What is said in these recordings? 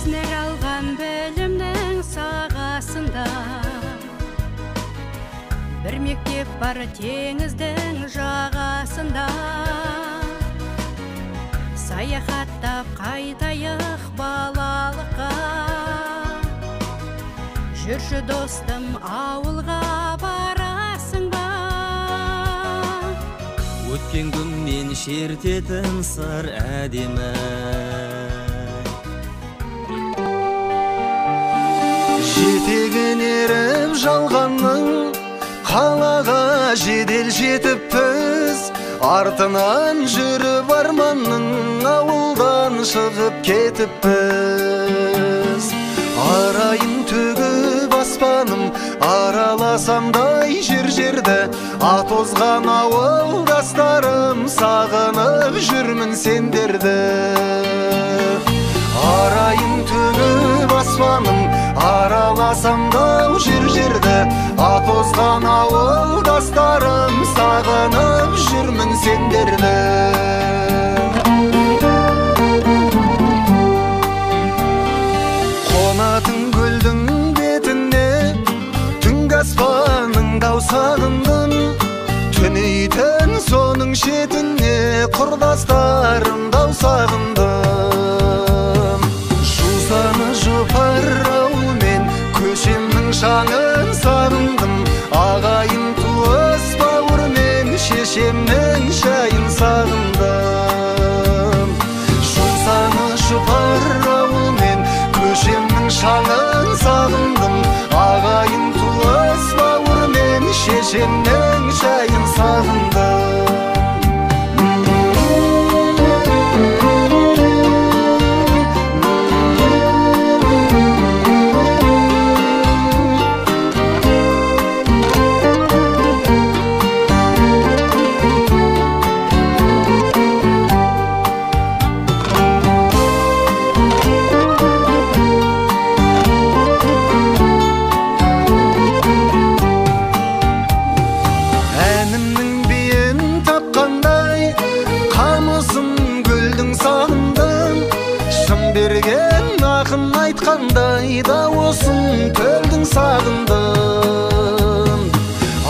Біз нәр алған білімнің сағасында, бір мектеп бар теңіздің жағасында. Саяхаттап қайтайық балалыққа, жүрші достым ауылға барасың ба? Өткен күннен шертетін сыр әдемі. Жетегін еріп жалғанның, қалаға жедел жетіппіз. Артынан жүріп арманның, ауылдан шығып кетіппіз. Арайын төгіп аспаным, араласамдай жер-жерді, ат озған ауылдастарым, сағынып жүрмін сендерді. Арайын төгіп аспаным, араласамдау жер-жерді, ат озған ауылдастарым, сағынып жүрмін сендерді. Қонатын көлдің бетіне, түнгі аспанның дау сағындым, түнейтін соның шетіне, құрдастарым дау сағындым. Жусаны жұпар ауылмен, көшемнің шаңын сағындым, ағайын туыс бауырмен, шешемнің шайын сағындым. Жусаны жұпар ауылмен, көшемнің шаңын сағындым, ағайын туыс бауырмен, шешемнің шайын сағындым. Әнімнің биін тапқандай, қамысым гүлдің сағындым, шын берген ақын айтқандай, дауысым төлдің сағындым.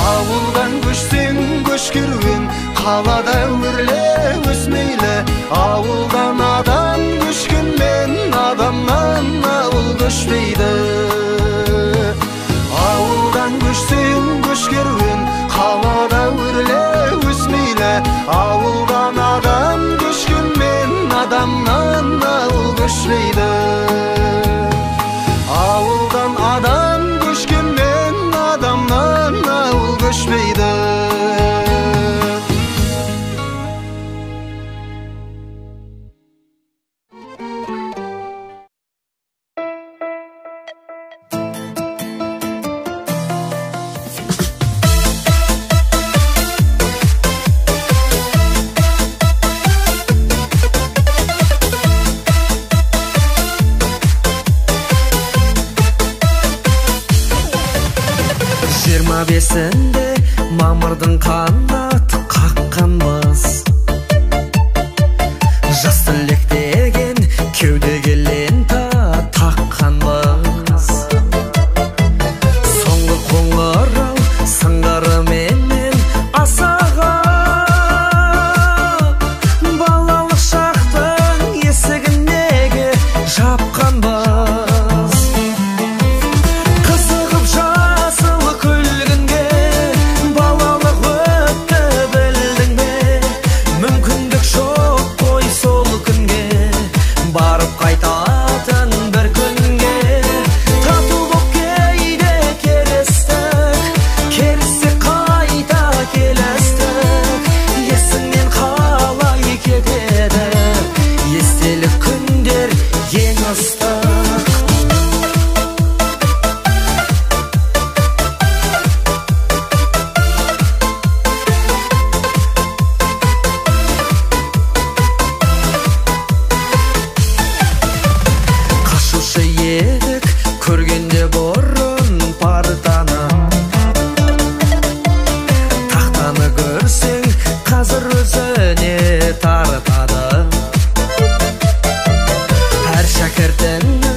Ауылдан көшсең көш керуен, қалада өрле өсмейлі, ауылдан адам көшкенмен, адамнан ауыл көшпейді. Ауылдан көшсең көш керуен, қалада өрле өсмейлі, ауылдан адам көшкенмен, адамнан ауыл көшпейді. Ауылдан адам көшкенмен, адамнан ауыл көшпейді. Жиырма бесінде мамырдың қанат қаққанбыз, жас тілектеген кеудеге лента таққанбыз. Соңғы қоңырау сыңғырыменен асаға, балалық шақтың есігін неге жапқанбыз? Қызығып жасыл күлгінге, балалық өтті білдің бе? Мүмкіндік жоқ қой сол күнге, барып қайтатын бір күнге. Тату боп кейде келістік, керіссек қайта келістік. Есіңнен қалай кетеді естелік күндер ең ыстық. Қашушы едік көргенде бұрын партаны, тақтаны көрсең қазір өзіне тартады. Әр шәкіртінің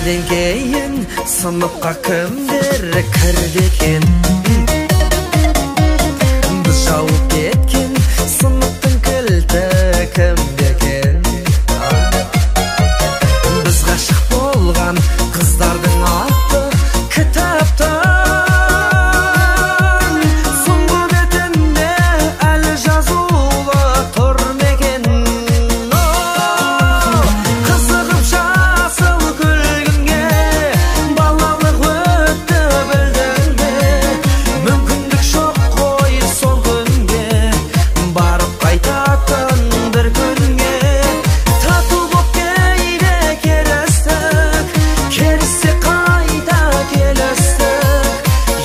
Біздерден кейін сыныпқа кімдер кірді екен? Біз жауып кеткен сыныптың кілті кімде екен? Біз ғашық болған қыздардың аты кітаптан соңғы бетінде әлі жазулы тұр ма екен? Қызығып жасыл күлгінге балалық өтті, білдің бе? Мүмкіндік жоқ қой сол күнге барып қайтатын бір күнге. Тату боп кейде керістік, керіссек қайта келістік.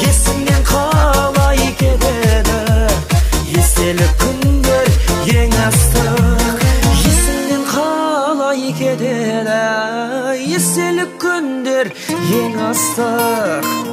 Есіңнен қалай кетеді естелік күндер ең ыстық? Есіңнен қалай кетеді естелік күндер ең ыстық?